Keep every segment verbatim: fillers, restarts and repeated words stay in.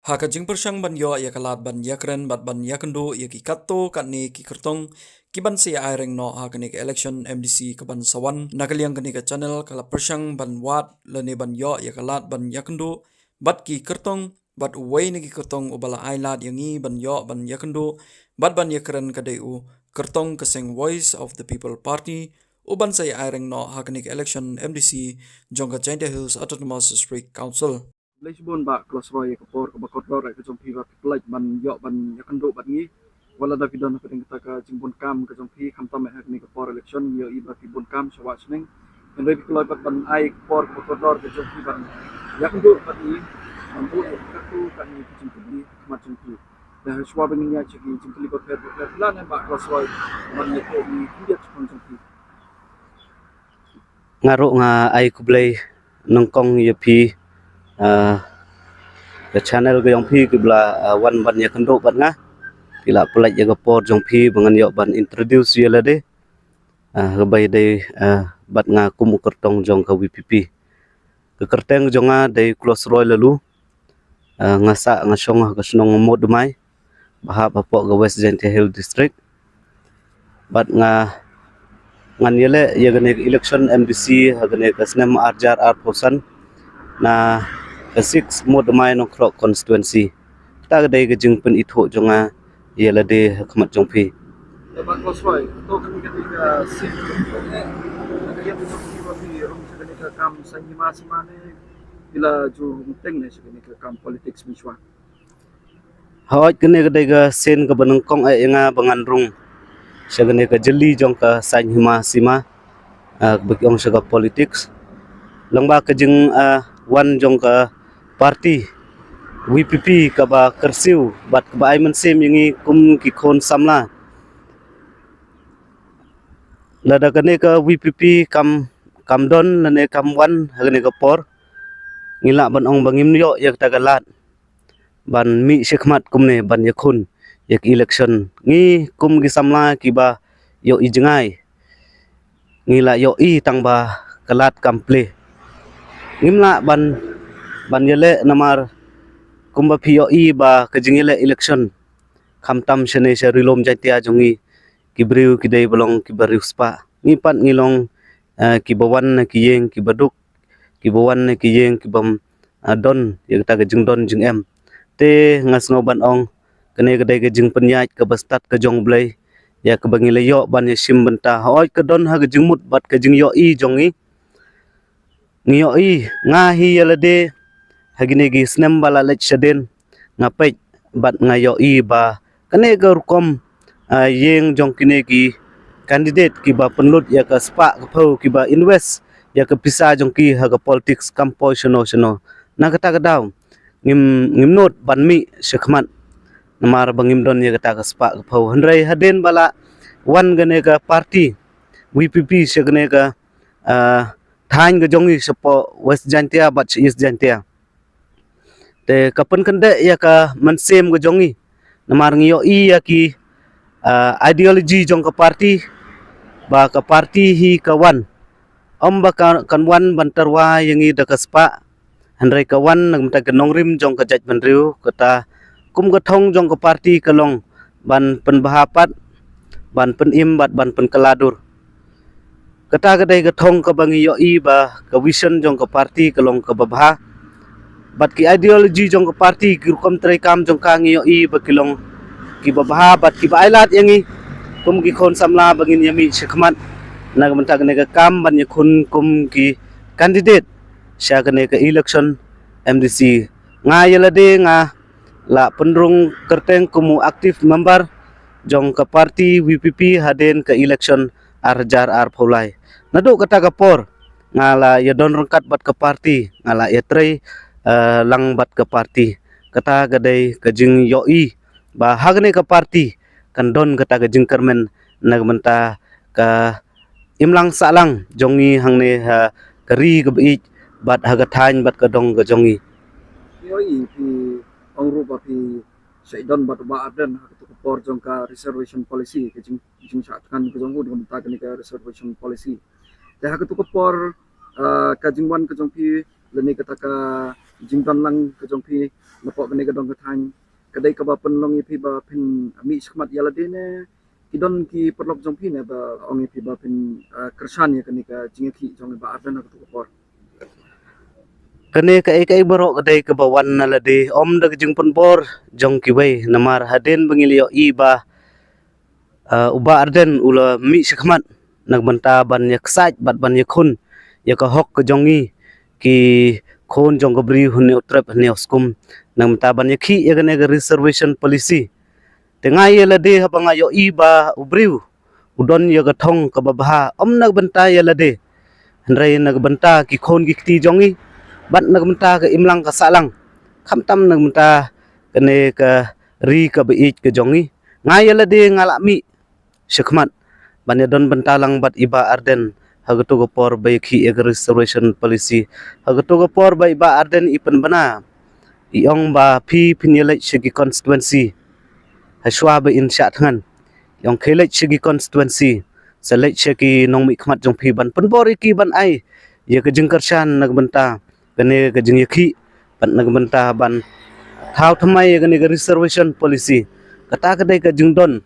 Ha ka jingpyrshang ban ïoh ïa ka lad ban ïakren bad ban ïakynduh ïa ki katto katne ki kyrtong ki ban sa ïa ai reng noh ha kane ka election M D C ka ban sa wan, na ka liang kane ka channel ka la pyrshang ban wad lane ban ïoh ïa ka lad ban ïakynduh bad ki kyrtong, bad uwei na ki kyrtong uba la ai lad ïa ngi ban ïoh ban ïakynduh bad ban ïakren ka dei u kyrtong ka seng Voice of the People Party u ban sa ïa ai reng noh ha kane ka election M D C jong ka Jaintia Hills Autonomous District Council. Khublei shibun Bah Klosroi ïa ka por kaba kordor ïa ka jong phi ba phi pynlait ban ïoh ban ïakynduh bad ngi. Wat la da phi don ha pdeng kata ka jingbun kam ka jong phi, khamtam eh ha kane ka por election, ïohi ba phi bun kam sha wah sha neng. Hynrei phi kloi pat ban ai ka por kaba kordor ka jong phi ban ïakynduh bad ngi, ban buh ïa ka katto katne ki jingkylli ha khmat jong phi. Te shuwa ba ngin ïaid sha ki jingkylli bapher bapher, phi lah ne Bah Klosroi ban ïathuh ïa ki khyndiat shaphang jong phi? Nga ruh nga ai khublei nyngkong ïa phi, ah, ka channel ka jong phi kiba la, ah, wan ban ïakynduh bad nga. Phi la pynlait ïa ka por jong phi ba ngan ïoh ban introduce ïa lade. Ah, kaba ïadei, ah, bad nga kum u kyrtong jong ka V P P. Ka kyrteng jong nga dei Klosroi Lalu. Ah, nga sah nga shong ha ka shnong Mawdmai, ba hap hapoh ka West Jaintia Hills District. Bad nga, ngan ïaleh ïa kane ka election M D C ha kane ka snem ar hajar arphew san na ka six Mawdmai Nongkrok constituency. Kata ka dei ka jingpynithuh jong nga ïa lade ha khmat jong phi. Ïa Bah Klosroi, to kane ka dei ka sien ka dei ka sien ka dei ka rung sha kane ka kam saiñ hima sima ne phi la ju rung teng ne sha kane ka kam politics mynshuwa? Hooid, kane ka dei ka sien kaba nyngkong eh ïa nga ba ngan rung sha kane ka jylli jong ka saiñ hima sima, ah, kaba ki ong sha ka politics. Lyngba ka jing, ah, wan jong ka party V P P kaba kyrsiew bad kaba ai mynsiem ïa ngi kum ki khun samla. Lada kane ka V P P kam, kam don lane kam wan ha kane ka por, ngi lah ban ong ba ngim ïoh ïa kata ka lad ban mih shakhmat kumne ban ïakhun ïa ka election. Ngi kum ki samla kiba ïohi jngai, ngi la ïohi tang ba ka lad kam plie. Ngim lah ban, ban ïaleh namar kumba phi ïohi ba ka jingïaleh election khamtam shane sha Ri Lum Jaintia jong ngi, ki briew ki dei ba long kiba riewspah. Ngi pat ngi long, eh, kiba wan na ki ïing kiba duk, kiba wan na ki ïing kibym, ah, don ïa kata ka jingdon jingem. Te nga sngew ban ong kane ka dei ka jingpynïaid kaba stad ka jong U Blei ïa kaba ngi la ïoh ban ïashim bynta. Hooid, ka don ha ka jingmut bad ka jingïohi jong ngi. Ngi ïohi, nga hi ïa lade ha kine ki snem ba la leit shadien, nga peit bad nga ïohi ba kane ka rukom, ah, ïing jong kine ki candidate kiba pynlut ïa ka spah ka phew, kiba invest ïa ka pisa jong ki ha ka politics kam poi shano shano. Na kata ka daw ngim, ngim nud ban mih shakhmat namar ba ngim don ïa kata ka spah ka phew. Hynrei hadien ba la wan kane ka party V P P sha kane ka, ah, thaiñ ka jong ngi shapoh West Jaintia bad sha East Jaintia, te ka pynkyndeh ïa ka mynsiem ka jong ngi. Namar ngi ïohi ïa ki, ah, ideology jong ka party, ba ka party hi ka wan, ym ba ka, kan wan ban tyrwa ïa ngi da ka spah, hynrei ka wan na ka bynta ka nongrim jong ka jaitbynriew. Kata kum ka thong jong ka party ka long ban pynbha pat, ban pynim bad ban pynkylla dur. Kata ka dei ka thong kaba ngi ïohi ba ka vision jong ka party ka long kaba bha. Bad ki ideology jong ka party, ki rukom treikam jong ka ngi ïohi ba ki long kiba bha bad kiba ai lad ïa ngi kum ki khun samla ba ngin ïamih shakhmat na ka bynta kane ka kam ban ïakhun kum ki candidate sha kane ka election M D C. Nga ïa lade nga la pynrung kyrteng kum u active member jong ka party V P P hadien ka election ar hajar arphew lai. Naduh kata ka por nga la ïadon ryngkat bad ka party, nga la ïatrei, eh, lang bad ka party. Kata ka dei ka jingïohi ba ha kane ka party kan don kata ka jingkyrmen na ka bynta ka imlang sahlang jong ngi hangne ha ka ri kaba ïeit bad ha ka thaiñ bad ka dong ka jong ngi. Ïohi phi ong ruh ba phi shait don bad u Bah Ardent ha kato ka por jong ka reservation policy, ka jing, jingshah thngan ka jong u na ka bynta kane ka reservation policy. Te ha kato ka por, ah, ka jingwan ka jong phi lane kata ka jingdon lang ka jong phi napoh kane ka dong ka thaiñ ka dei kaba pynlong ïa phi ba phin mih shakhmat ïa lade ne ki don ki paralok jong phi ne ba ong ïa phi ba phin, ah, kyrshan ïa kane ka jingïakhih jong i Bah Ardent ha kato ka por? Kane kaei kaei baroh ka dei kaba wan na lade, ym da ka jingpynbor jong kiwei, namar hadien ba ngi la ïohi ba, ah, u Bah Ardent u la mih shakhmat na ka bynta ban ïa ksaid bad ban ïa khun ïa ka hok ka jong ngi ki khun jong ka Bri u Hynñiewtrep Hynñiewskum, na ka bynta ban ïakhih ïa kane ka reservation policy. Te nga ïa lade haba nga ïohi ba u briew u don ïa ka thong kaba bha, ym na ka bynta ïa lade, hynrei na ka bynta ki khun ki kti jong ngi bad na ka bynta ka imlang ka sahlang, khamtam na ka bynta kane ka ri kaba ïeit ka jong ngi. Nga ïa lade nga la mih shakhmat ban ïa don bynta lang bad i Bah Ardent ha kato ka por ba ïakhih ïa ka reservation policy. Ha kato ka por ba i Bah Ardent i pynbna, i ong ba phi phin ïa leit sha ki constituency ha shuwa ba in shah thngan. I ong khie leit sha ki constituency, sa leit sha ki nongmihkhmat jong phi ban pynbor ïa ki ban ai ïa ka jingkyrshan na ka bynta kane ka jingïakhih bad na ka bynta ban thaw thymmai ïa kane ka reservation policy. Kata ka dei ka jingdon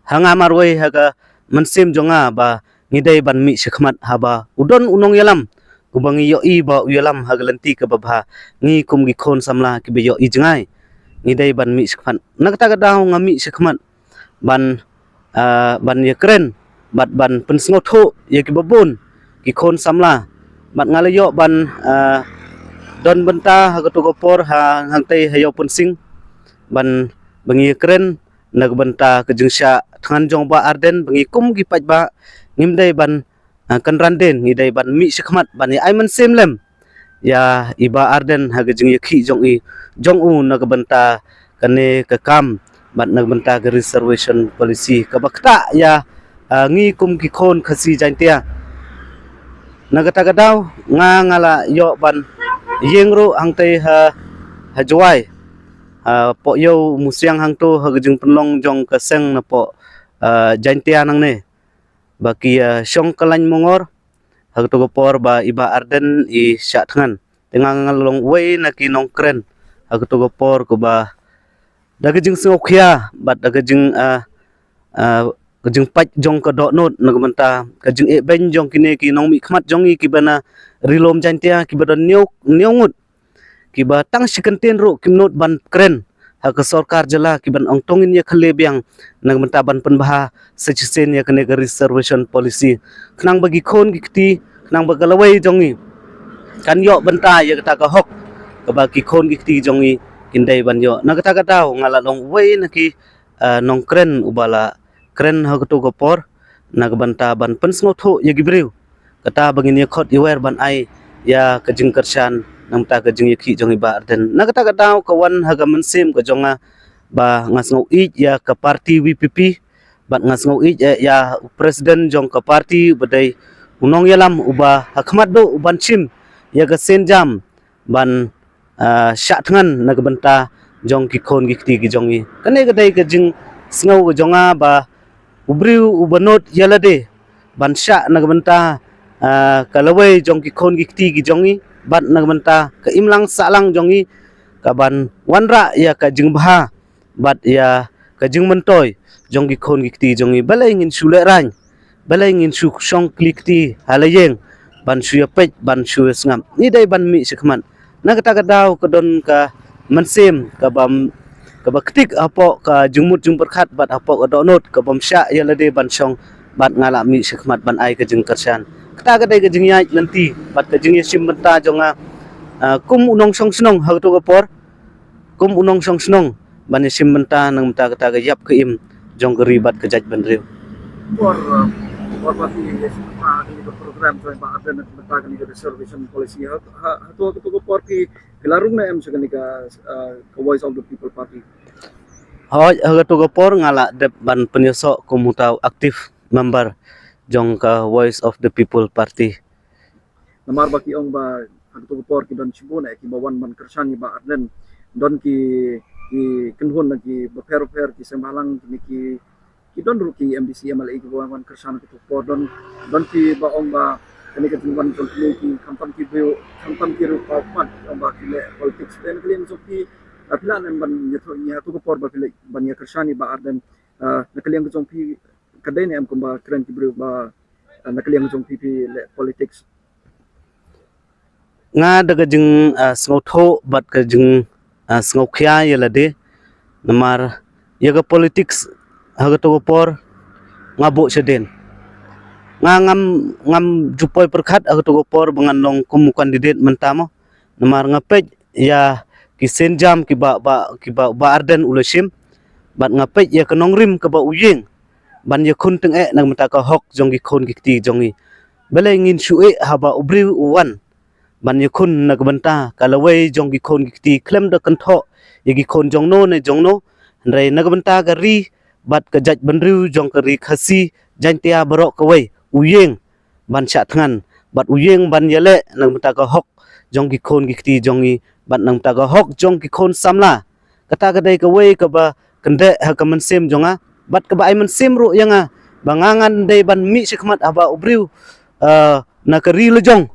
ha nga marwei ha ka mynsiem jong nga ba ngi dei ban mih shakhmat haba u don u nongïalam uba ngi ïohi ba u ïalam ha ka lynti kaba bha. Ngi kum ki khun samla kiba ïohi jngai, ngi dei ban mih shakhmat. Na kata ka daw nga mih shakhmat ban, ah, ban ïakren bad ban pynsngewthuh ïa kiba bun ki khun samla. Bad nga la ïoh ban, ah, don bynta ha kato ka por ha hangtei ha Ïawpynsing ban, ban ïakren na ka bynta ka jingshah thngan jong Bah Ardent ba ngi kum ki paidbah ngim dei ban, ah, kynran dien, ngi dei ban mih shakhmat ban ïa ai mynsiem lem ïa i Bah Ardent ha ka jingïakhih jong i, jong u na ka bynta kane ka kam bad na ka bynta ka reservation policy kaba ktah ïa, ah, ngi kum ki khun Khasi Jaintia. Na kata ka daw nga, nga la ïoh ban ïeng ruh hangtei ha, ha Jowai, ah, poh ïew Musiang hangto ha ka jingpynlong jong ka seng napoh, ah, Jaintia nangne ba ki, ah, shong kyllain mongor ha kato ka por ba i Bah Ardent i shah thngan. Te nga, nga long uwei na ki nongkren ha kato ka por kaba da ka jingsngewkhia bad da ka jing, ah, ah, ka jingpait jong ka dohnud na ka bynta ka jingeh beiñ jong kine ki nongmihkhmat jong ngi kiba na Ri Lum Jaintia kiba don hynñiew, hynñiew ngut, kiba tang shi kyntien ruh kim nud ban kren ha ka sorkar jylla, kiban ong to ngin ïa khyllem biang na ka bynta ban pynbha sa shisien ïa kane ka reservation policy, khnang ba ki khun ki kti, khnang ba ka lawei jong ngi kan ïoh bynta ïa kata ka hok kaba ki khun ki kti jong ngi kin dei ban ïoh. Na kata ka daw nga la long uwei na ki, ah, nongkren uba la kren ha kato ka por na ka bynta ban pynsngewthuh ïa ki briew, kata ba ngin ïa khot ïa wer ban ai ïa ka jingkyrshan na ka bynta ka jingïakhih jong i Bah Ardent. Na kata ka daw ka wan ha ka mynsiem ka jong nga ba nga sngew ïeit ïa ka party V P P bad nga sngew ïeit ïa, ïa u president jong ka party uba dei u nongïalam uba ha khmat duh u ban shim ïa ka sienjam ban, ah, shah thngan na ka bynta jong ki khun ki kti ki jong ngi. Kane ka dei ka jingsngew ka jong nga ba u briew uba nud ïa lade ban shah na ka bynta, ah, ka lawei jong ki khun ki kti ki jong ngi bad na ka bynta ka imlang sahlang jong ngi, kaban wanrah ïa ka jingbha bad ïa ka jingmyntoi jong ki khun ki kti jong ngi. Balei ngin shu lehraiñ, balei ngin shu shong kli kti ha la ïing ban shu ïa peit ban shu ïa sngap? Ngi dei ban mih shakhmat. Na kata ka daw ka don ka mynsiem kaba, kaba ktik hapoh ka jingmut jingpyrkhat bad hapoh ka dohnud kabym shah ïa lade ban shong bad nga la mih shakhmat ban ai ka jingkyrshan. Kata ka dei ka jingïaid lynti bad ka jingïashim bynta jong nga, ah, kum u nongshong shnong ha kato ka por, kum u nongshong shnong ban ïashim bynta na ka bynta kata ka ïap ka im jong ka ri bad ka jaitbynriew. Por, uh, por ba phi ïashim bynta ha kane ka program jong i Bah Ardent na ka bynta kane ka reservation policy, ha, ha, hato, hato ka por phi, phi la rung ne em sha kane ka, uh, ka Voice of the People Party? Hooid, ha kato ka por nga la dep ban pynïasoh kum uta u active member jong ka Voice of the People Party. Namar ba ki ong ba ha kato ka por ki don shibun eh kiba wan ban kyrshan ïa i Bah Ardent. Don ki, ki kynhun na ki bapher bapher, ki seng bhalang, kine ki, ki don ruh ki M D C, M L A kiba wan ban kyrshan ha kato ka por. Don, don kiba ong ba kane ka jingwan jong kine ki khamtam ki briew, kham, Tam ki ruh ba khmat ba ki leh politics, te na ka liang jong phi, ah, phi lah ne em ban ïathuh ïa ngi ha tu ka por ba phi leh ban ïa kyrshan ïa i Bah Ardent, ah, na ka liang jong phi ka dei ne em kumba kren ki briew ba, ah, na ka liang jong phi phi leh politics? Nga da ka jing, ah, sngewthuh bad ka jing, ah, sngewkhia ïa lade, namar ïa ka politics ha ka tu ka por nga buh shadien. Nga ngam, ngam ju poi pyrkhat ha ka tu ka por ba ngan long kum u candidate mynta mo. Namar nga peit ïa ki sienjam kiba, ba, kiba, Bah Ardent u la shim. Bad nga peit ïa ka nongrim kaba u ïeng ban ïakhun tyngeh na ka bynta ka hok jong ki khun ki kti jong ngi. Balei ngin shu ïeh haba u briew u wan ban ïakhun na ka bynta ka lawei jong ki khun ki kti, khlem da kynthoh ïa ki khun jong no ne jong no. Hynrei na ka bynta ka ri bad ka jaitbynriew jong ka ri Khasi Jaintia baroh kawei, u ïeng ban shah thngan bad u ïeng ban ïaleh na ka bynta ka hok jong ki khun ki kti jong ngi bad na ka bynta ka hok jong ki khun samla. Kata ka dei kawei kaba kyndeh ha ka mynsiem jong nga bad kaba ai mynsiem ruh ïa nga ba nga ngan dei ban mih shakhmat haba u briew, ah, na ka ri la jong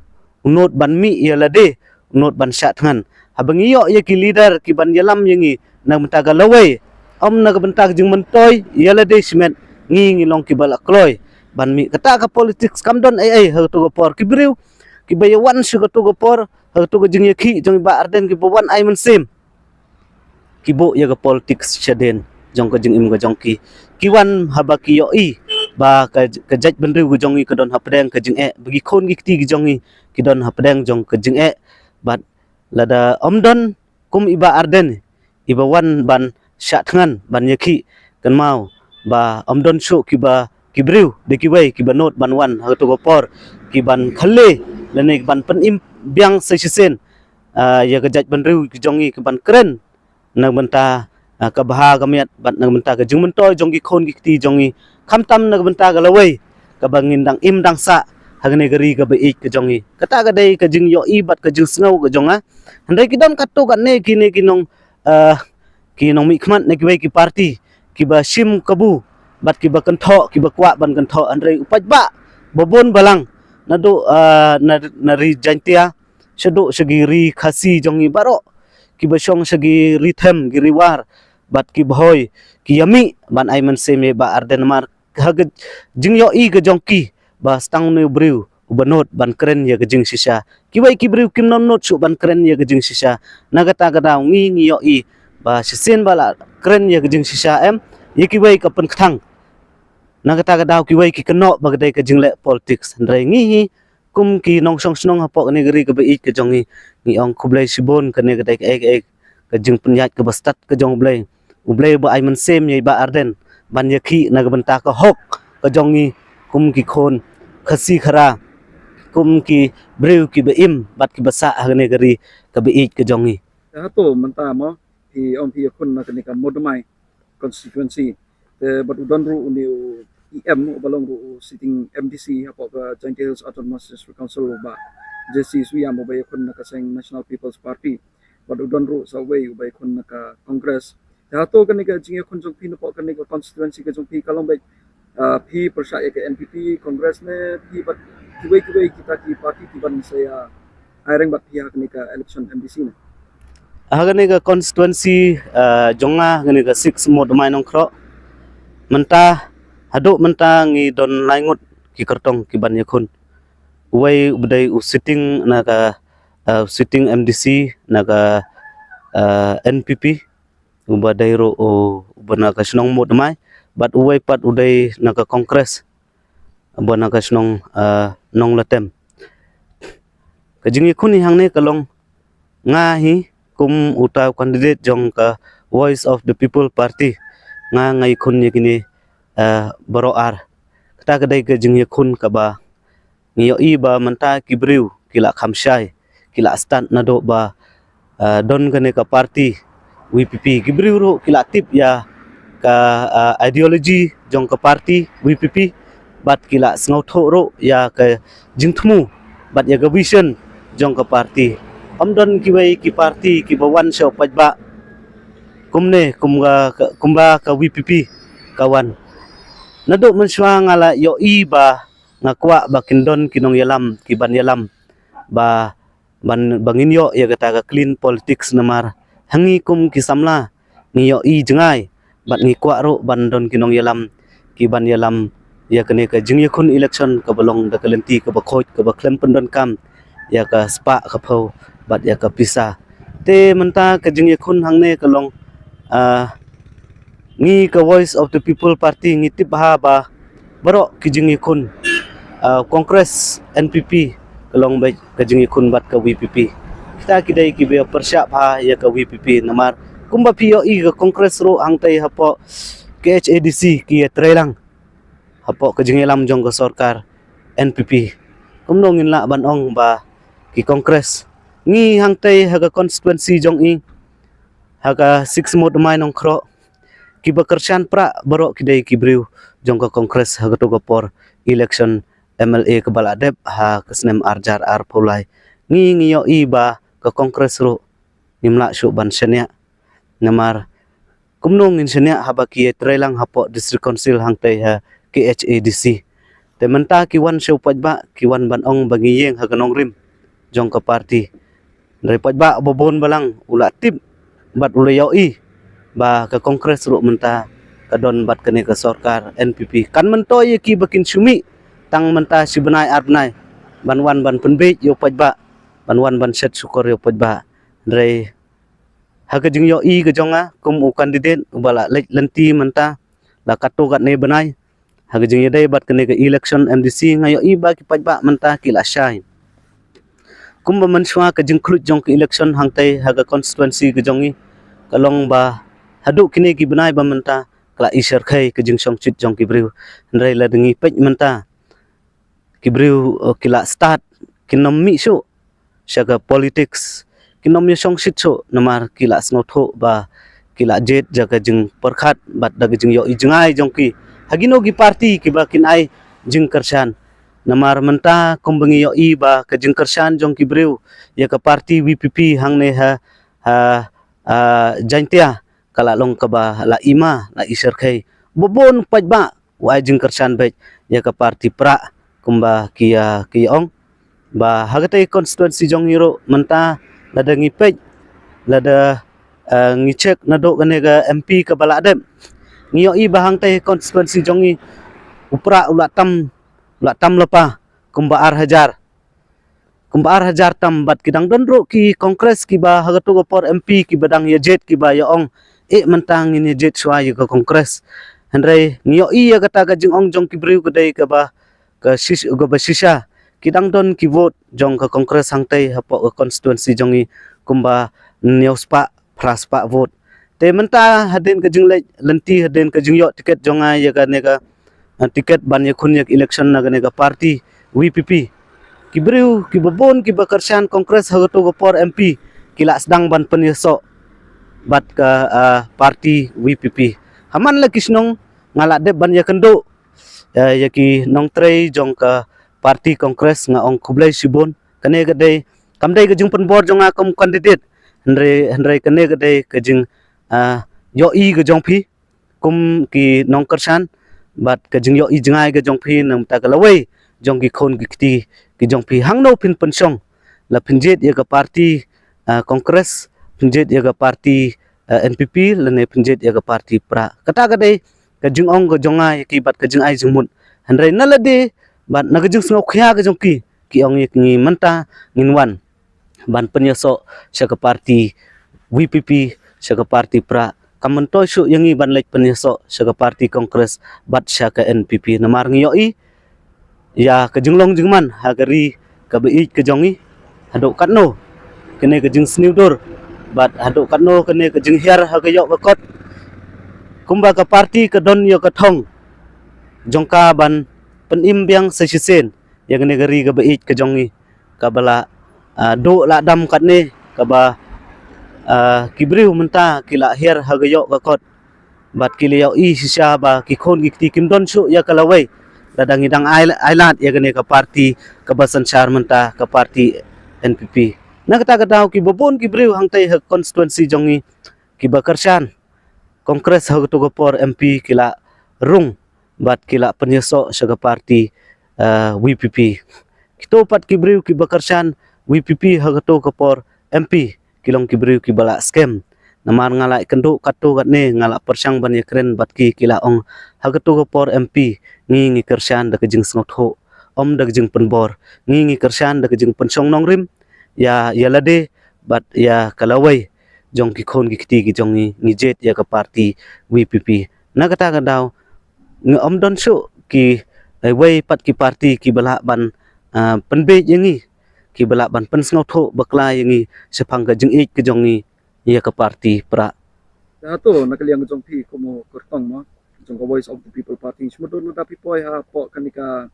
u nud ban mih ïa lade, u nud ban shah thngan. Haba ngi ïoh ïa ki leader kiban ïalam ïa ngi na ka bynta ka lawei, ym na ka bynta ka jingmyntoi ïa lade shimet, ngi ngi long kiba la kloi ban mih. Kata ka politics kam don ei ei ha ka tu ka por. Ki briew kiba ïa wan sha ka tu ka por ha ka tu ka jingïakhih jong i Bah Ardent, kiba wan ai mynsiem, ki buh ïa ka politics shadien jong ka jingim ka jong ki. Ki wan haba ki ïohi ba ka, ka jaitbynriew ka jong ngi ka don hapdeng ka jingeh, ba ki khun ki kti ki jong ngi ki don hapdeng jong ka jingeh. Bad lada ym don kum i Bah Ardent iba wan ban shah thngan ban ïakhih, kynmaw ba ym don shuh kiba, ki briew, da kiwei kiba nud ban wan ha ka tu ka por kiban khyllem lane kiban pynim biang sa shisien, ah, ïa ka jaitbynriew ka jong ngi kiban kren na ka bynta, ah, ka bha ka miat bad na ka bynta ka jingmyntoi jong ki khun ki kti jong ngi, khamtam na ka bynta ka lawei kaba ngin dang im dang sah ha kane ka ri kaba ïeit ka jong ngi. Kata ka dei ka jingïohi bad ka jingsngew ka jong nga. Hynrei ki don katto katne kine ki nong, ah, ki nongmihkhmat na kiwei ki party kiba shim kabu bad kiba kynthoh, kiba kwah ban kynthoh, hynrei u paidbah ba bun balang naduh, ah, na, na ri Jaintia shaduh sha ki ri Khasi jong ngi baroh, kiba shong sha ki ri them, ki ri war bad ki Bhoi, ki ïa mih ban ai mynsiem ïa i Bah Ardent, namar ha ka jingïohi ka jong ki ba tang une u briew uba nud ban kren ïa ka jingshisha. Kiwei ki briew kim nud nud shuh ban kren ïa ka jingshisha. Na kata ka daw ngi ngi ïohi ba shisien ba la kren ïa ka jingshisha em, ïa kiwei ka pynkthang. Na kata ka daw kiwei ki kynnoh ba ka dei ka jingleh politics. Hynrei ngi hi kum ki nongshong shnong hapoh kane ka ri kaba ïeit ka jong ngi, ngi ong khublei shibun, kane ka dei kaei kaei ka jingpynïaid kaba stad ka jong U Blei. U Blei ba ai mynsiem ïa i Bah Ardent ban ïakhih na ka bynta ka hok ka jong ngi kum ki khun Khasi Khara, kum ki briew kiba im bad kiba sah ha kane ka ri kaba ïeit ka jong ngi. Te hato mynta mo phi ong phi ïakhun na kane ka Mawdymmai constituency. Te bad u don ruh une u E M uba long ruh u sitting M D C hapoh ka Jaintia Hills Autonomous District Council, u Bah J C Suiam, uba ïakhun na ka seng National People's Party. Bad u don ruh sa uwei uba ïakhun na ka Congress. Te hato kane ka jingïakhun jong phi napoh kane ka constituency ka jong phi ka long beit, ah, phi pyrshah ïa ka N P P, Congress ne phi bad kiwei kiwei kita ki party kiban sa ïa ai reng bad phi ha kane ka election M D C ne? Ha kane ka constituency, ah, jong nga, kane ka six Mawdymmai Nongkhroh, mynta, haduh mynta ngi don lai ngut ki kyrtong kiban ïakhun. Uwei uba dei u sitting na ka, ah, u sitting M D C na ka, ah, N P P, uba dei ruh u, uba na ka shnong Mawdymmai, bad uwei pat u dei na ka Congress, uba na ka shnong, ah, Nonglatem. Ka jingïakhun hi hangne ka long, nga hi kum uta u candidate jong ka Voice of the People Party, nga nga ïakhun ïa kine, ah, baroh ar. Kata ka dei ka jingïakhun kaba ngi ïohi ba mynta ki briew ki la kham shai, ki la stad naduh ba, ah, don kane ka party V P P. Ki briew ruh ki la tip ïa ka, ah, ideology jong ka party V P P bad ki la sngewthuh ruh ïa ka jingthmu bad ïa ka vision jong ka party. Ym don kiwei ki party kiba wan sha u paidbah kumne, kum ka, kumba ka V P P ka wan. Naduh mynshuwa nga la ïohi ba nga kwah ba kin don ki nongïalam kiban ïalam ba ban ba ngin ïoh ïa kata ka clean politics, namar ha ngi kum ki samla ngi ïohi jngai bad ngi kwah ruh ban don ki nongïalam ki ban ïalam ïa kane ka jingïakhun election kaba long da ka lynti kaba khuid kaba khlem pyndonkam ïa ka spah ka phew bad ïa ka pisa. Te mynta ka jingïakhun hangne ka long, ah, ngi ka Voice of the People Party ngi tip bha ba baroh ki jingïakhun, ah, Congress, N P P, ka long beit ka jingïakhun bad ka V P P. Kita ki dei kiba pyrshah bha ïa ka V P P, namar kumba phi ïohi ka Congress ruh hangtei hapoh K H A D C ki ïatreilang hapoh ka jingïalam jong ka sorkar N P P. Kumno ngin lah ban ong ba ki Congress, ngi hangtei ha ka constituency jong i, ha ka Six Mawtmai Nongkroh, kiba kyrshan prah baroh ki dei ki briew jong ka Congress ha kato ka por election M L A kaba la dep ha ka snem ar hajar arphew lai. Ngi ngi ïohi ba ka Congress ruh ngim lah shuh ban shaniah. Namar kumno ngin shaniah haba ki ïatreilang hapoh District Council hangtei ha K H A D C. Te mynta ki wan sha u paidbah, ki wan ban ong ba ngi ïeng ha ka nongrim jong ka party. Hynrei paidbah ba bun balang u la tip bad u la ïohi ba ka Congress ruh mynta ka don bad kane ka sorkar N P P. Kan myntoi ïa ki ba kin shu mih tang mynta shi bnai ar bnai ban wan ban pynbeit ïa u paidbah, ban wan ban shet shukor ïa u paidbah. Hynrei ha ka jingïohi ka jong nga kum u candidate uba la leit lynti mynta la katto katne bnai ha ka jingïadei bad kane ka election M D C, nga ïohi ba ki paidbah mynta ki la shai. Kumba mynshuwa ka jingkhluit jong ka election hangtei ha ka constituency ka jong i ka long ba haduh kine ki bnai ba mynta ka la i syrkhei ka jingshongshit jong ki briew. Hynrei lada ngi peit mynta ki briew, eh, ki la stad, kin ym mih shuh sha ka politics, kin ym ïashongshit shuh namar ki la sngewthuh ba ki la jied da ka jingpyrkhat bad da ka jingïohi jngai jong ki ha kino ki party kiba kin ai jingkyrshan. Namar mynta kumba ngi ïohi ba ka jingkyrshan jong ki briew ïa ka party V P P hangne ha, ha, ha Jaintia ka la long kaba la i ma, la i syrkhei. Ba bun paidbah u ai jingkyrshan beit ïa ka party prah kumba ki ïa, ki ïa ong. Ba ha katei constituency jong ngi ruh mynta lada ngi peit, lada, eh, ngi check naduh kane ka M P kaba la dep, ngi ïohi ba hangtei constituency jong ngi u prah u la tam, u la tam lypa kumba ar hajar. Kumba ar hajar tam bad ki dang don ruh ki Congress kiba ha kato ka por M P kiba dang ïa jied kiba ïa ong, eh, mynta ngin ïa jied shuwa ïa ka Congress. Hynrei ngi ïohi ïa kata ka jingong jong ki briew ka dei kaba, ka shish-, kaba shisha. Ki dang don ki vote jong ka Congress hangtei hapoh ka constituency jong ngi kumba hynñiew spah phra spah vote. Te mynta hadien ka jingleit lynti, hadien ka jingïoh tiket jong nga ïa kane ka, eh, tiket ban ïakhun ïa ka election na kane ka party V P P, ki briew kiba bun kiba kyrshan Congress ha kato ka por M P ki la sdang ban pynïasoh bad ka, eh, party V P P. Ha man la ki shnong nga la dep ban ïakynduh, eh, ïa ki nongtrei jong ka party Congress, nga ong khublei shibun. Kane ka dei, kam dei ka jingpynbor jong nga kum candidate, hynrei, hynrei kane ka dei ka jing, ah, ïohi ka jong phi kum ki nongkyrshan bad ka jingïohi jngai ka jong phi na ka bynta ka lawei jong ki khun ki kti ki jong phi. Hangno phin pynshong, la phin jied ïa ka party, ah, Congress, phin jied ïa ka party, ah, N P P lane phin jied ïa ka party prah? Kata ka dei ka jingong ka jong nga ïa ki bad ka jingai jingmut. Hynrei na lade bad na ka jingsngewkhia ka jong ki, ki ong ïa ngi mynta ngin wan ban pynïasoh sha ka party V P P, sha ka party prah. Kam myntoi shuh ïa ngi ban leit pynïasoh sha ka party Congress bad sha ka N P P. Namar ngi ïohi ïa ka jinglong jingman ha ka ri kaba ïeit ka jong ngi, haduh katno kane ka jingsniewdur bad haduh katno kane ka jinghiar ha ka ïoh ka kot. Kumba ka party ka don ïa ka thong jong ka ban pynim biang sa shisien ïa kane ka ri kaba ïeit ka jong ngi, kaba la, ah, duh la dam katne, kaba, ah, ki briew mynta ki la hiar ha ka ïoh ka kot bad ki la ïohi shisha ba ki khun ki kti kim don shuh ïa ka lawei lada ngi dang ai, ai lad ïa kane ka party kaba synshar mynta, ka party N P P. Na kata ka daw kiba bun ki briew hangtei ha constituency jong ngi kiba kyrshan Congress ha kato ka por M P ki la rung bad ki la pynïasoh sha ka party, eh, V P P. Kito pat ki briew kiba kyrshan VPP ha kato ka por MP ki long ki briew kiba la skhem. Namar nga la ïakynduh katto katne, nga la pyrshang ban ïakren bad ki, ki la ong ha kato ka por MP ngi, ngi kyrshan da ka jingsngewthuh, ym da ka jingpynbor. Ngi, ngi kyrshan da ka jingpynshong nongrim ïa, ïa lade bad ïa ka lawei jong ki khun ki kti ki jong ngi, ngi jied ïa ka party VPP. Na kata ka daw ngi ym don shuh ki, eh, wei pat ki party kiba lah ban, ah, pynbiej ïa ngi, kiba lah ban pynsngewthuh bakla ïa ngi shaphang ka jingïeit ka jong ngi ïa ka party Prah. Te hato na ka liang ka jong phi kum u kyrtong mo jong ka Voice of the People Party, shu mudui lada phi poi hapoh kane ka,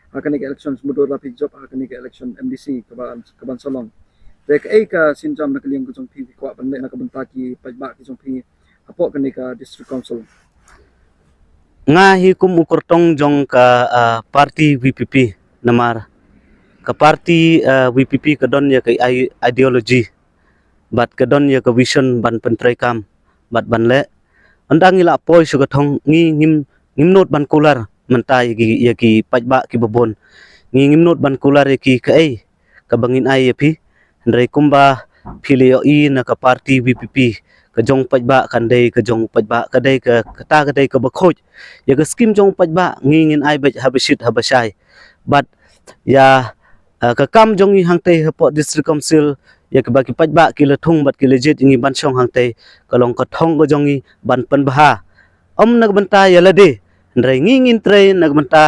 ha kane ka election, shu mudui lada phi jop ha kane ka election MDC kaban, kaban sa long, te kaei ka sienjam na ka liang ka jong phi, phi kwah ban leh na ka bynta ki paidbah ki jong phi hapoh kane ka District Council? Nga hi kum u kyrtong jong ka, ah, party VPP, namar ka party, ah, VPP ka don ïa ka i-, ideology bad ka don ïa ka vision ban pyntreikam bad ban leh. Ynda ngi la poi sha ka thong, ngi ngim, ngim nud ban kular mynta ïa ki, ïa ki paidbah kiba bun. Ngi ngim nud ban kular ïa ki kaei kaba ngin ai ïa phi. Hynrei kumba phi la ïohi na ka party VPP, ka jong paidbah kan dei ka jong paidbah, ka dei ka, kata ka dei kaba khuid. Ïa ka skim jong paidbah ngi ngin ai beit haba shit haba shai. Bad ïa, ah, ka kam jong ngi hangtei hapoh District Council, ïa kiba ki paidbah ki la thung bad ki la jied ïa ngi ban shong hangtei, ka long ka thong ka jong ngi ban pynbha, ym na ka bynta ïa lade, hynrei ngi ngin trei na ka bynta,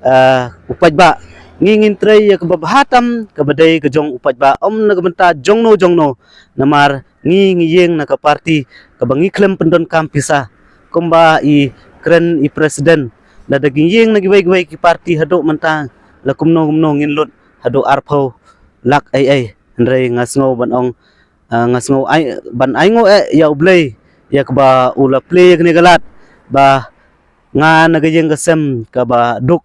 ah, u paidbah. Ngi ngin trei ïa kaba bha tam kaba dei ka jong u paidbah, ym na ka bynta jongno jongno. Namar ngi, ngi ïeng na ka party kaba ngi khlem pyndonkam pisa. Kumba i kren i president, lada ngi ïeng na kiwei kiwei ki party haduh mynta, la kumno kumno ngin lut haduh arphew lak ei ei. Hynrei nga sngew ban ong, ah, nga sngew ai, ban ainguh eh ïa U Blei ïa kaba u la plie ïa kane ka lad, ba nga na ka ïing ka sem kaba duk,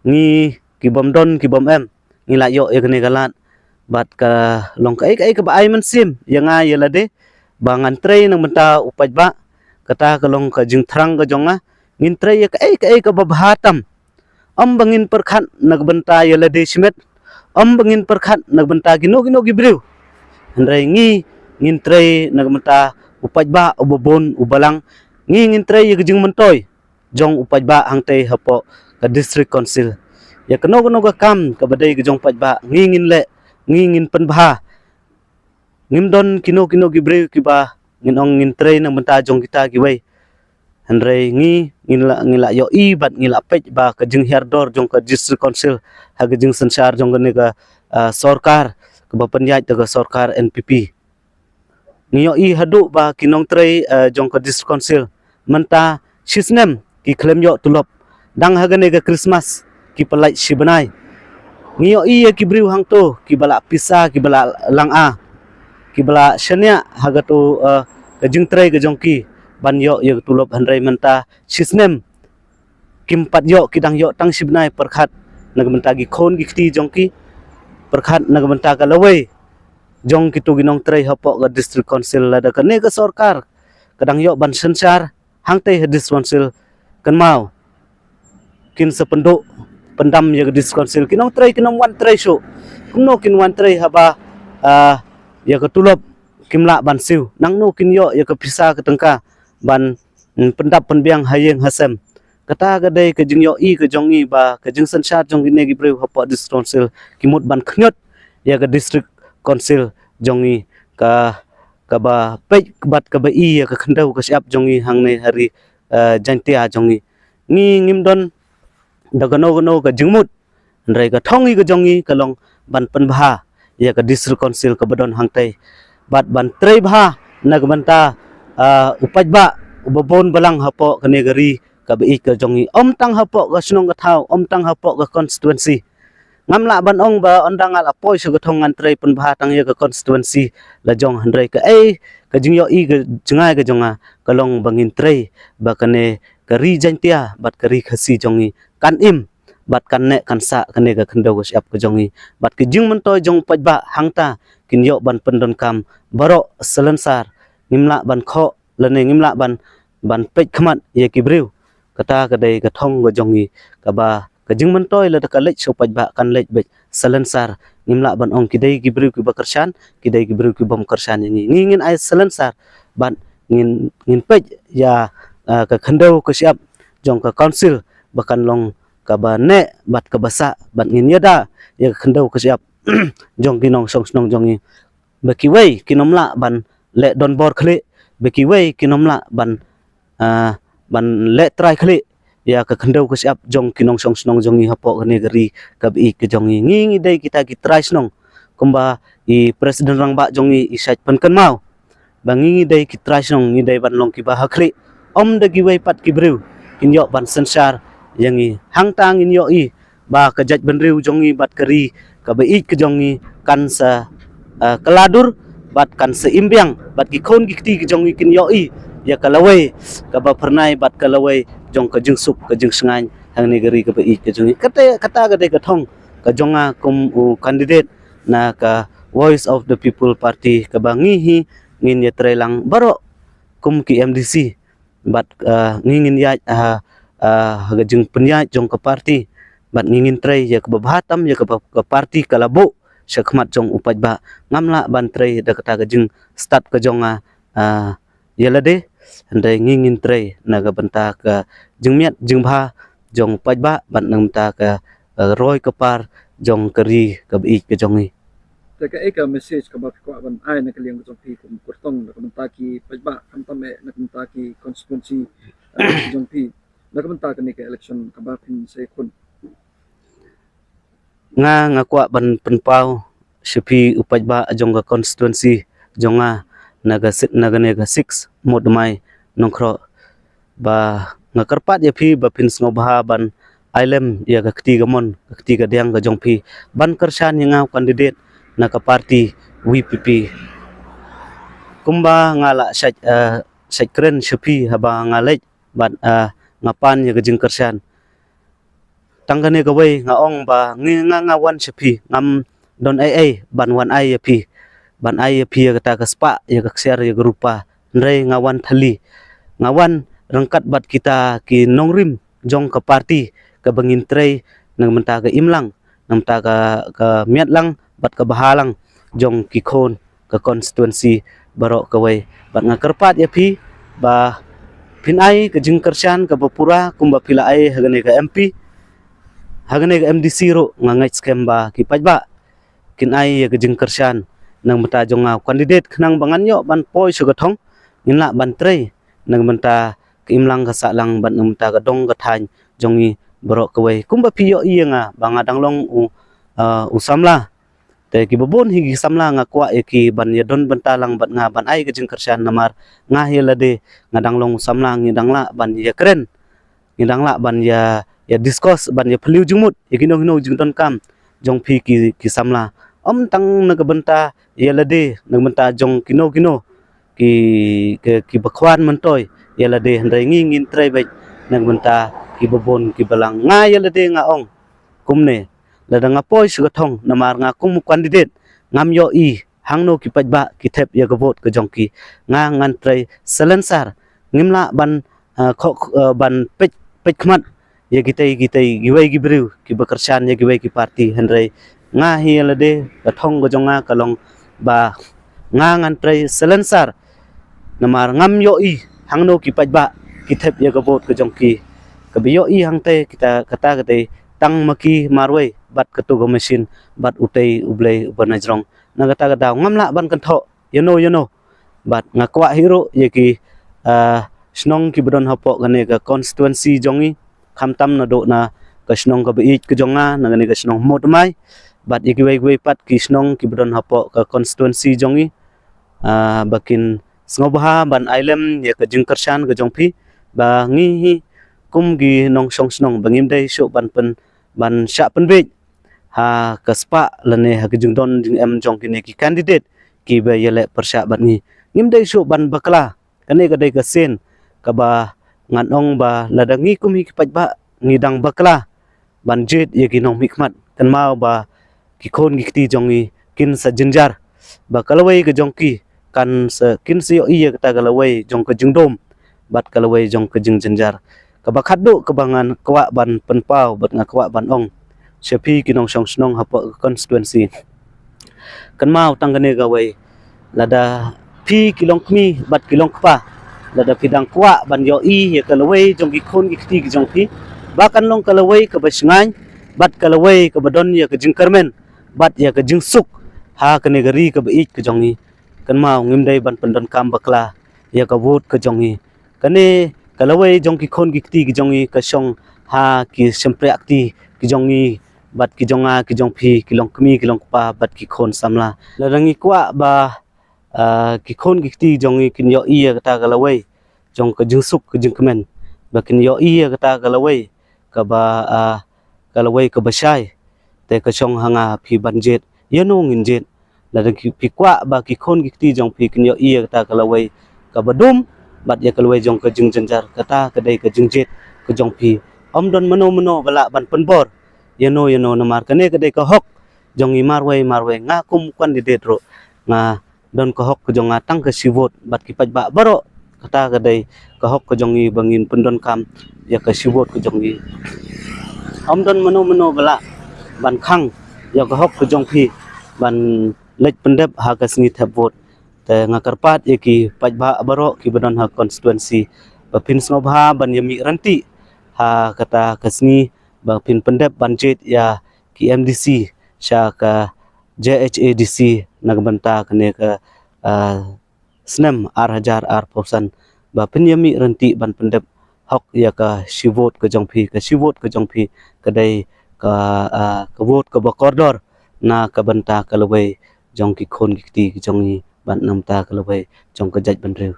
ngi kibym don kibym em, ngi la ïoh ïa kane ka lad. Bad ka long kaei kaei kaba ai mynsiem ïa nga ïa lade, ba ngan trei na ka bynta u paidbah. Kata ka long ka jingthrang ka jong nga. Ngin trei ïa kaei kaei kaba bha tam, ym ba ngin pyrkhat na ka bynta ïa lade shimet, ym ba ngin pyrkhat na ka bynta kino kino ki briew. Hynrei ngi ngin trei na ka bynta u paidbah uba bun uba lang. Ngi ngin trei ïa ka jingmyntoi jong u paidbah hangtei hapoh ka District Council. Ïa kano kano ka kam kaba dei ka jong paidbah ngi ngin leh, ngi ngin pynbha. Ngim don kino kino ki briew kiba ngin ong ngin trei na ka bynta jong kita kiwei. Hynrei ngi, ngi la, ngi la ïohi bad ngi la peit ba ka jinghiar dor jong ka District Council ha ka jingsynshar jong kane ka, ah, sorkar kaba pynïaid da ka sorkar NPP. Ngi ïohi haduh ba ki nongtrei, eh, jong ka District Council mynta shisnem ki khlem ïoh tulop. Dang ha kane ka Christmas ki pynlait shi bnai. Ngi ïohi ïa ki briew hangto kiba la pisa, kiba la lang a, kiba la shaniah ha kato, eh, ka jingtrei ka jong ki ban ïoh ïa ka tulop, hynrei mynta shisnem kim pat ïoh, ki dang ïoh tang shi bnai. Pyrkhat na ka bynta ki khun ki kti jong ki, pyrkhat na ka bynta ka lawei jong kito ki nongtrei hapoh ka District Council. Lada kane ka sorkar ka dang ïoh ban synshar hangtei ha District Council, kynmaw kin sa pynduh pyndam ïa ka District Council. Ki nongtrei kin ym wan trei shuh. Kumno kin wan trei haba, ah, ïa ka tulop kim lah ban siew? Nangno kin ïoh ïa ka pisa ka tyngka ban, mm, pyndap pynbiang ha ïing ha sem? Kata ka dei ka jingïohi ka jong ngi ba ka jingsynshar jong kine ki briew hapoh District Council ki mut ban khñiot ïa ka District Council jong ngi, ka, kaba peit bad kaba i ïa ka khyndew ka shyiap jong ngi hangne ha ri, eh, Jaintia jong ngi. Ngi ngim don da kano kano ka jingmut, hynrei ka thong hi ka jong ngi ka long ban pynbha ïa ka District Council kaba don hangtei bad ban trei bha na ka bynta, ah, u paidbah uba bun balang hapoh kane ka ri kaba ïeit ka jong ngi. Ym tang hapoh ka shnong ka thaw, ym tang hapoh ka constituency. Ngam lah ban ong ba ynda nga la poi sha ka thong ngan trei pynbha tang ïa ka constituency la jong, hynrei kaei ka jingïohi ka jngai ka jong nga ka long ba ngin trei ba kane ka ri Jaintia bad ka ri Khasi jong ngi kan im bad kan neh kan sah kane ka khyndew ka shyiap ka jong ngi. Bad ka jingmyntoi jong u paidbah hangta kin ïoh ban pyndonkam baroh salonsar. Ngim lah ban khoh lane ngim lah ban, ban peit khmat ïa ki briew. Kata ka dei ka thong ka jong ngi, kaba ka jingmyntoi lada ka leit sha u paidbah kan leit beit salonsar. Ngim lah ban ong ki dei ki briew kiba kyrshan, ki dei ki briew kibym kyrshan ïa ngi. Ngi ngin ai salonsar bad ngin, ngin peit ïa, ah, ka khyndew ka shyiap jong ka council ba kan long kaba neh bad kaba sah, bad ngin ïada ïa ka khyndew ka shyiap jong ki nongshong shnong jong ngi. Ba kiwei kin ym lah ban leh donbor khlieh, ba kiwei kin ym lah ban, ah, ban leh trai khlieh ïa ka khyndew ka shyiap jong ki nongshong shnong jong ngi hapoh kane ka ri kaba ïeit ka jong ngi. Ngi, ngi dei kita ki trai shnong, kumba i President Rangbah jong ngi i shait pynkynmaw, ba ngi, ngi dei ki trai shnong, ngi dei ban long kiba ha khlieh. Ym da kiwei pat ki briew kin ïoh ban synshar ïa ngi. Hangta ngin ïohi ba ka jaitbynriew jong ngi bad ka ri kaba ïeit ka jong ngi kan sa, ah, kylla dur bad kan sa im biang, bad ki khun ki kti ki jong ngi kin ïohi ïa ka lawei kaba phyrnai bad ka lawei jong ka jingsuk ka jingshngaiñ hangne ka ri kaba ïeit ka jong ngi. Kata, kata ka dei ka thong ka jong nga kum u candidate na ka Voice of the People Party, kaba ngi hi ngin ïatreilang baroh kum ki M D C. Bad, ah, ngi ngin ïaid, ah, ah, ha ka jingpynïaid jong ka party. Bad ngi ngin trei ïa kaba bha tam ïa kaba ka party ka la buh sha khmat jong u paidbah. Ngam lah ban trei da kata ka jingstad ka jong nga, ah, ïa lade. Hynrei ngi ngin trei na ka bynta ka jingmiat jingbha jong u paidbah bad na ka bynta ka, ah, roi ka par jong ka ri kaba ïeit ka jong ngi. Te kaei ka message kaba phi kwah ban ai na ka liang ka jong phi kum kyrtong na ka bynta ki paidbah, khamtam eh na ka bynta ki constituency, eh, jong phi, na ka bynta kane ka election kaba phin sa ïakhun? Nga, nga kwah ban pynpaw sha phi u paidbah jong ka constituency jong nga, na ka si-, na kane ka six Mawtdamai Nongkroh, ba nga kyrpad ïa phi ba phin sngewbha ban ai lem ïa ka kti kamon, ka kti kadiang ka jong phi, ban kyrshan ïa nga u candidate na ka party V P P. Kumba nga la shait, eh, shait kren sha phi haba nga leit bad, eh, nga pan ïa ka jingkyrshan. Tang kane kawei nga ong ba ngi, nga, nga wan sha phi, ngam don ei ei ban wan ai ïa phi, ban ai ïa phi ïa kata ka spah, ïa ka ksiar, ïa ka rupa. Hynrei nga wan thylli, nga wan ryngkat bad kita ki nongrim jong ka party kaba ngin trei na ka bynta ka imlang, na ka bynta ka, ka miatlang bad ka bhalang jong ki khun ka constituency baroh kawei. Bad nga kyrpad ïa phi ba phin ai ka jingkyrshan kaba pura kumba phi la ai ha kane ka M P, ha kane ka M D C ruh. Nga ngeit skhem ba ki paidbah kin ai ïa ka jingkyrshan na ka bynta jong nga u candidate, khnang ba ngan ïoh ban poi sha ka thong, ngin lah ban trei na ka bynta ka imlang ka sahlang bad na ka bynta ka dong ka thaiñ jong ngi baroh kawei. Kumba phi ïohi ïa nga ba nga dang long u, ah, u samla. Te kiba bun hi ki samla nga kwah ïa ki ban ïadon bynta lang bad nga ban ai ka jingkyrshan, namar nga hi lade nga dang long u samla, ngi dang lah ban ïakren, ngi dang lah ban ïa, ïa discuss, ban ïa phylliew jingmut ïa kino kino jingdonkam jong phi ki, ki samla. Ym tang na ka bynta ïa lade, na ka bynta jong kino kino ki, ki, kiba khwan myntoi ïa lade, hynrei ngi ngin trei beit na ka bynta kiba bun kiba lang. Nga ïa lade nga ong kumne, lada nga poi sha ka thong, namar nga kum u candidate, ngam ïohi hangno ki paidbah ki thep ïa ka vote ka jong ki. Nga ngan trei salonsar, ngim lah ban, ah, khoh, ah, ban peit, peit khmat ïa kitei, kitei, kiwei ki briew kiba kyrshan ïa kiwei ki party, hynrei nga hi ïa lade ka thong ka jong nga ka long ba nga ngan trei salonsar, namar ngam ïohi hangno ki paidbah ki thep ïa ka vote ka jong ki. Kaba ïohi hangtei kita, kata katei, tang ma ki marwei bad kato ka machine bad utei U Blei uba na jrong. Na kata ka daw ngam lah ban kynthoh ïano ïano. Bad nga kwah hi ruh ïa ki, ah, shnong kiba don hapoh kane ka constituency jong ngi, khamtam naduh na ka shnong kaba ïeit ka jong nga, na kane ka shnong Mawtdamai, bad ïa kiwei kiwei pat ki shnong kiba don hapoh ka constituency jong ngi, ah, ba kin sngewbha ban ai lem ïa ka jingkyrshan ka jong phi, ba ngi hi kum ki nongshong shnong ba ngim dei shuh ban pyn, ban shah pynbeit ha ka spah lane ha ka jingdon jingem jong kine ki candidate kiba ïaleh pyrshah bad ngi. Ngim dei shuh ban bakla. Kane ka dei ka sien kaba ngan ong ba lada ngi kum hi ki paidbah ngi dang bakla ban jied ïa ki nongmihkhmat, kynmaw ba ki khun ki kti jong ngi kin sa jynjar, ba ka lawei ka jong ki kan sa, kin sa ïohi ïa kata ka lawei jong ka jingdum bad ka lawei jong ka jingjynjar. Kaba khatduh kaba ngan kwah ban pynpaw bad nga kwah ban ong sha phi ki nongshong shnong hapoh ka constituency, Kynmaw tang kane kawei, lada phi ki longkmie bad ki longkpa, lada phi dang kwah ban ïohi ïa ka lawei jong ki khun ki kti ki jong phi, ba kan long ka lawei kaba shngaiñ bad ka lawei kaba don ïa ka jingkyrmen bad ïa ka jingsuk ha kane ka ri kaba ïeit ka jong ngi, kynmaw ngim dei ban pyndonkam bakla ïa ka vote ka jong ngi. Kane ka lawei jong ki khun ki kti ki jong ngi ka shong ha ki shympriah kti ki jong ngi bad ki jong nga ki jong phi, ki longkmie ki longkpa bad ki khun samla. Lada ngi kwah ba, ah, ki khun ki kti jong ngi kin ïohi ïa kata ka lawei jong ka jingsuk ka jingkmen, ba kin ïohi ïa kata ka lawei kaba, ah, ka lawei kaba shai, te ka shong ha nga phi ban jied. Ïano ngin jied? Lada ki, phi kwah ba ki khun ki kti jong phi kin ïohi ïa kata ka lawei kaba dum bad ïa ka lawei jong ka jingjynjar, kata ka dei ka jingjied ka jong phi. Ym don mano mano ba lah ban pynbor ïano ïano, namar kane ka dei ka hok jong ngi marwei marwei. Nga kum candidate ruh, nga don ka hok ka jong nga tang ka shi vote bad ki paidbah baroh, kata ka dei ka hok ka jong ngi ba ngin pyndonkam ïa ka shi vote ka jong ngi. Ym don mano mano ba lah ban khang ïa ka hok ka jong phi ban leit pyndep ha ka sngi thep vote. Te nga kyrpad ïa ki paidbah baroh kiba don ha constituency ba phin sngewbha ban ïamih rynti ha kata ka sngi ba phin pyndep ban jied ïa ki M D C sha ka J H A D C na ka bynta kane ka, ah, snem ar hajar arphew san, ba phin ïamih rynti ban pyndep hok ïa ka shi vote ka jong phi. Ka shi vote ka jong phi ka dei ka, ah, ka vote kaba kordor na ka bynta ka lawei jong ki khun ki kti ki jong ngi bad na ka bynta ka lawei jong ka jaitbynriew.